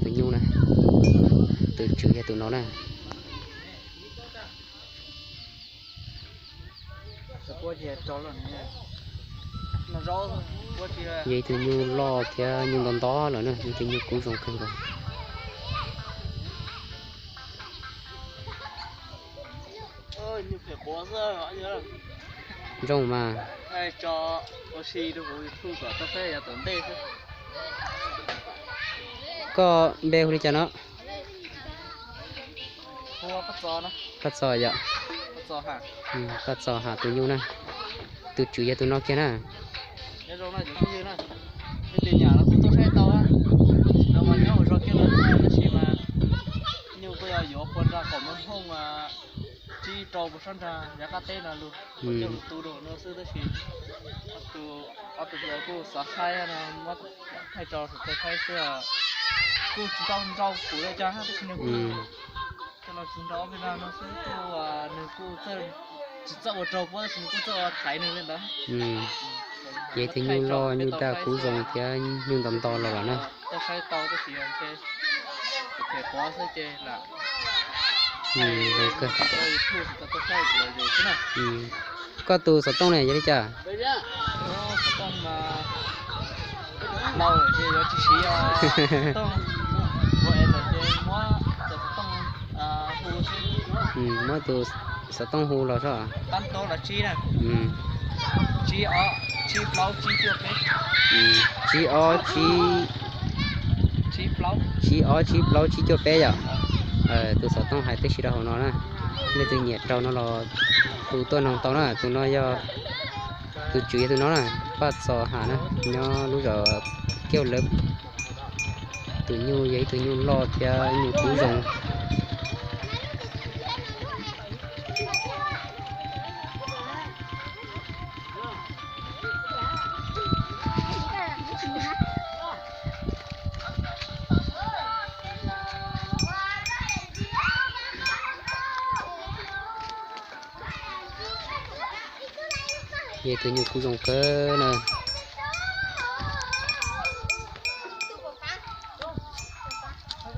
Tus nyuj na, tus tswv yog tus no na. Yog ib tug nyuj loj thiab nyuj nto nto lawm na, yog ib tug nyuj kub zoo kawg nkaus. Zoo mas. Koj npe hu li cas no? Paj Txos yom. Paj Txos Ham tus nyuj na. Tus tswv yog tus no kiag na. Nyuj kuj yog ua zog kiag lawm tab sis mas nyuj kuj yuav qhua nra kom muaj hooj tsib rau puas sab nrag yav qab teb no lug, coj lug tu rau no xwb tab sis tus, ob tug kuj xav saib no muab thaij rau sawv daws saib xwb, kuj tsis tau nrau kuv li cas tab sis nws kuj coj los tsis nrau ob peb zag no xwb, kuj nws kuj txawj, tsis txawj ua raug puab tab sis nws kuj txawj ua thaiv nws li ntawd. Yog ib tug nyuj loj nyuj daj kub zoo thiab nyuj nto nto los lawm na. Tau saib tau tab sis ntshe phem quav xwb ces lam zoo kawg. Koj tus xov tooj ne yog li cas? Xov tooj mas laus lawm ces yuav tsis siv tooj, ua es lawm ces muab cov xov tooj hu xwb. Muab tus xov tooj hu los soj. Tab tob los tsib na. Tsib ob tsib plaub tsib cuaj peb. Tsib ob tsib, tsib ob tsib plaub tsib cuaj peb yom. Tus xov tooj hais tib si rau hauv no na. Leej twg nyiam rau no los hu tuaj noog tau na. Tus no yog, tus tswv yog tus no na, Paj Txos Ham na, nyob lub zos Kiaus Lawv. Tus nyuj yog ib tug nyuj loj thiab nyuj kub zoo. Yog tus nyuj kub zoo kawg na.